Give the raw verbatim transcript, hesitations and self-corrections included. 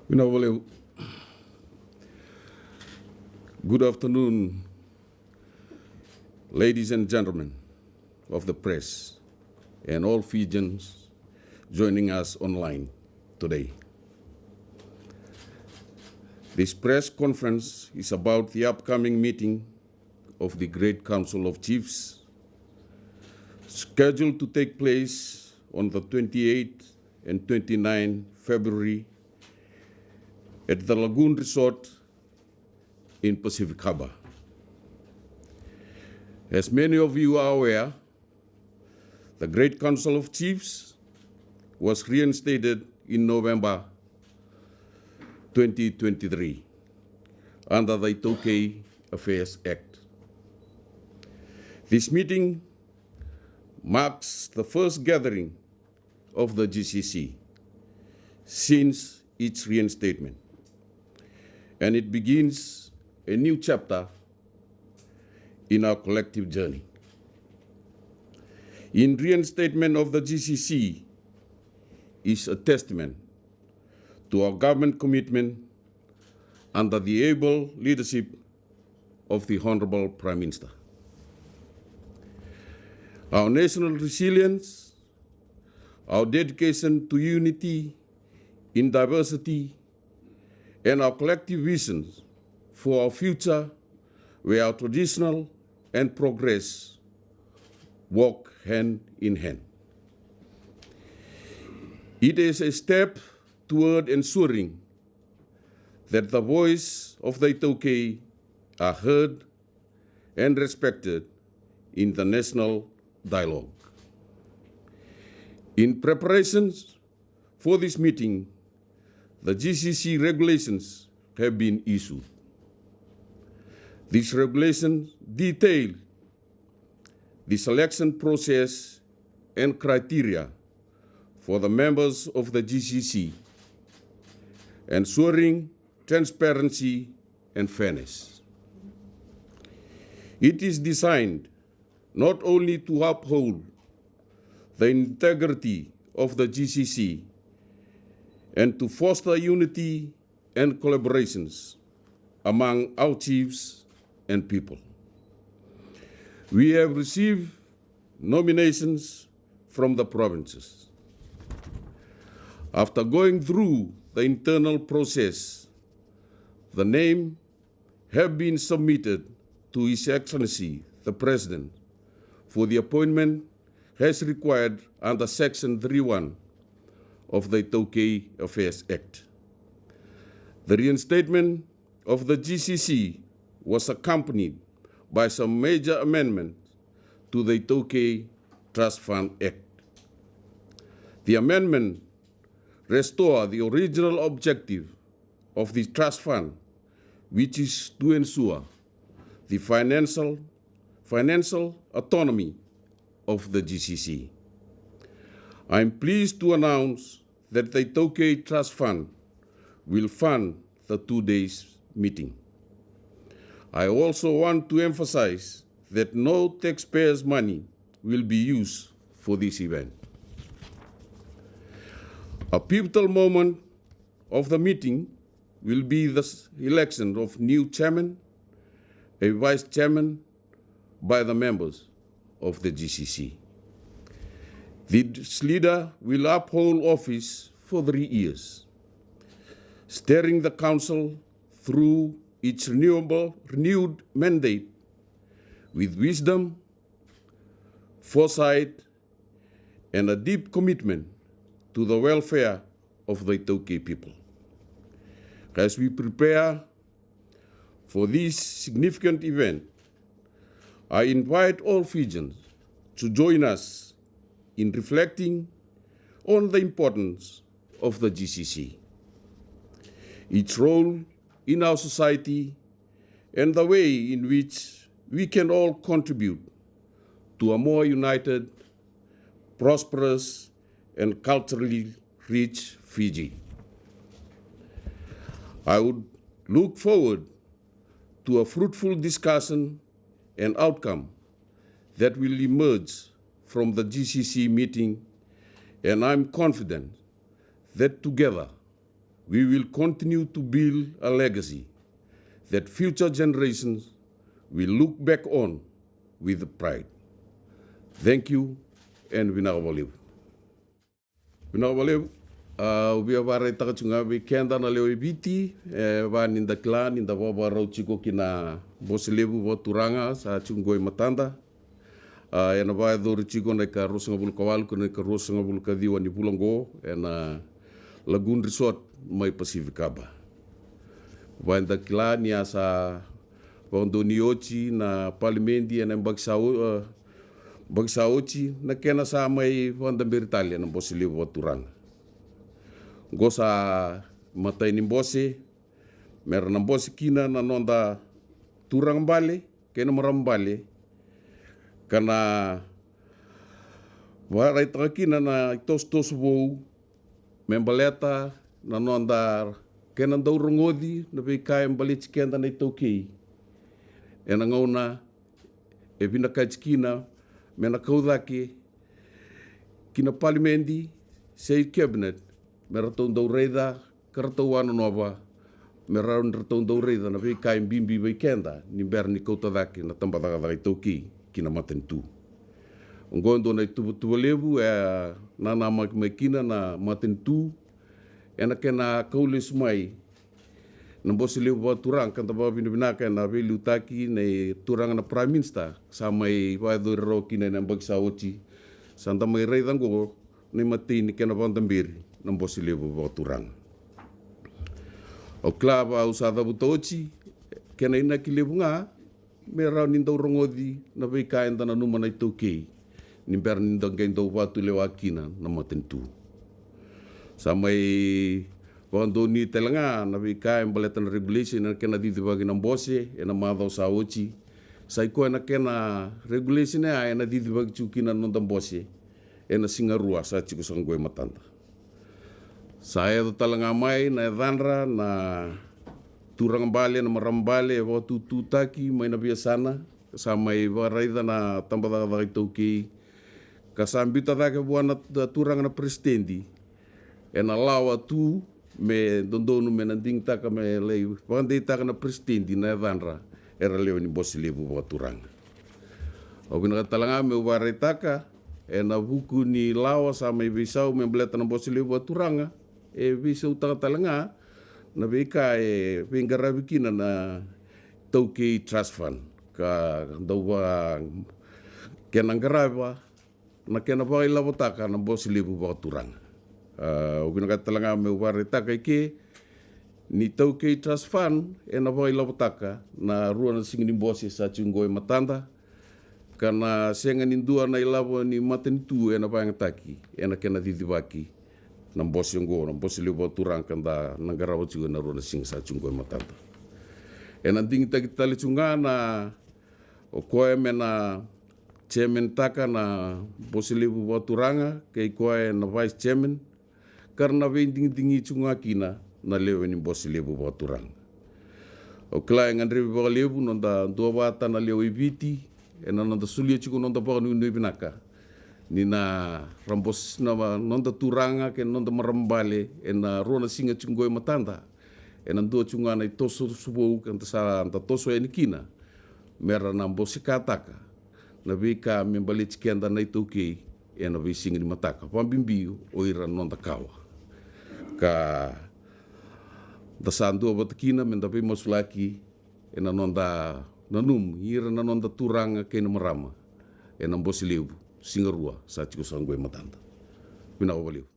Vinaka vakalevu. Good afternoon, ladies and gentlemen of the press, and all Fijians joining us online today. This press conference is about the upcoming meeting of the Great Council of Chiefs, scheduled to take place on the twenty-eighth and twenty-ninth February at the Lagoon Resort in Pacific Harbour. As many of you are aware, the Great Council of Chiefs was reinstated in November twenty twenty-three under the Itāukei Affairs Act. This meeting marks the first gathering of the G C C since its reinstatement, and it begins a new chapter in our collective journey. In reinstatement of the G C C is a testament to our government commitment under the able leadership of the Honorable Prime Minister. Our national resilience, our dedication to unity in diversity, and our collective visions for our future where our traditional and progress walk hand in hand. It is a step toward ensuring that the voice of the Itāukei are heard and respected in the national dialogue. In preparations for this meeting, the G C C regulations have been issued. These regulations detail the selection process and criteria for the members of the G C C, ensuring transparency and fairness. It is designed not only to uphold the integrity of the G C C and to foster unity and collaborations among our chiefs and people. We have received nominations from the provinces. After going through the internal process, the name have been submitted to His Excellency the President for the appointment as required under Section three one of the Itāukei Affairs Act. The reinstatement of the G C C was accompanied by some major amendments to the Itāukei Trust Fund Act. The amendment restore the original objective of the trust fund, which is to ensure the financial, financial autonomy of the G C C. I am pleased to announce that the Itāukei Trust Fund will fund the two days meeting. I also want to emphasize that no taxpayers' money will be used for this event. A pivotal moment of the meeting will be the s-, election of new chairman, a vice chairman by the members of the G C C. This leader will uphold office for three years, steering the council through its renewable, renewed mandate with wisdom, foresight, and a deep commitment to the welfare of the Itāukei people. As we prepare for this significant event, I invite all Fijians to join us in reflecting on the importance of the G C C, its role in our society, and the way in which we can all contribute to a more united, prosperous, and culturally rich Fiji. I would look forward to a fruitful discussion and outcome that will emerge from the G C C meeting, and I'm confident that together We will continue to build a legacy that future generations will look back on with pride. Thank you and vinaka vakalevu. Vinaka vakalevu. Au via vakaraitaka tiko ga vei keda na lewe i Viti, e vaka ni da kila ni da vakavakarau tiko ki na bose levu vakaturaga sa tiko qo i matada. A, ena vakayacori tiko na ika ruasagavulu ka walu kei na ika ruasagavulu ka ciwa ni vula oqo ena Lagoon Resort mai Pacific Harbour. Vaka eda kila ni a sa vakadonui oti na palimedi ena yabaki sa o-, a, yabaki sa oti na kena sa mai vakadaberi tale na bose levu vakaturaga. Oqo sa matai ni bose me ra na bose kina na noda turaga bale kei na marama bale, ka na vakaraitaka kina na itosotoso vou me baleta na noda kena dau rogoci na veika e baleti keda na iTaukei ena gauna e vinakati kina me na kau cake ki na palimedi se i cabinet me ratou dau raica ka ratou a nonova me rawa ni ratou dau raica na veika e bibi vei keda ni bera ni kauta cake na tabacakacaka iTaukei ki na matanitu. Oqo e dua na ituvatuva levu e nanamaki mai kina na matanitu ena kena kau lesu mai na bose levu vakaturaga, ka da vakavinavinaka ena veiliutaki nei turaga na Prime Minister sa mai vakayacori rawa kina ena yabaki sa oti. Sa da mai raica oqo na imatai ni kena vakadaberi na bose levu vakaturaga. Au kila vaka au sa cavuta oti, kena inaki levu ga me rawa ni dau rogoci na veika eda nanuma na iTaukei ni bera ni da qai dau vakatulewa kina na matanitu. Sa mai vakadonui tale ga na veika e baleta na regulation ena kena cicivaki na bose ena macawa sa oti. Sa i koya na kena regulation ya ena cicivaki tiko kina na noda bose ena siga rua sa tiko saka qo e matada. Sa yaco tale ga mai na yacadra na turaga bale, na marama bale e vakatututaki mai na veiyasana, sa mai vakaraica na tabacakacaka iTaukei, ka sa biuta cake vua na turaga na peresitedi ena lawa tu me dodonu me na digitaka me lai vakadeitaka na peresitedi na yacadra era lewe ni bose levu vakaturaga. Au vinakata tale ga meu vakaraitaka ena vuku ni lawa sa mai veisau me baleta na bose levu vakaturaga, e veisautaka tale ga na veika e veiqaravi kina na iTaukei Trust Fund, ka dau va kena qarava na kena vakailavotaka na bose levu vakaturaga. A, au vinakata tale ga meu vakaraitaka i ke ni iTaukei Trust Fund ena vakailavotaka na rua na siga ni bose sa tiko qo e matada, ka na sega ni dua na ilavo ni matanitu ena vakayagataki ena kena cicivaki na bose oqo, na bose levu vakaturaga ka da na qarava tiko ena rua na siga sa tiko qo e matada. Ena digitaki tale tiko ga na o koya me na chairman taka na bose levu vakaturaga kei koya na vice chairman, ka ra na veidigidigi tiko ga kina na lewe ni bose levu vakaturaga. Au kila e gadrevi vakalevu noda duavata na lewe i Viti ena noda solia tiko noda vakanuinui vinaka ni na ra bose na noda turaga kei na noda marama bale ena rua na siga tiko qo e matada. Ena dua tiko ga na itosotoso vou ka da sa da toso yani kina me ra na bosekataka na veika me baleti keda na iTaukei ena veisiga ni mataka, vakabibi o ira na noda kawa, ka da sa duavata kina me da veimasulaki ena noda nanumi ira na noda turaga kei na marama ena bose levu siga rua sa tiko saka qo e matada. Vinaka vakalevu.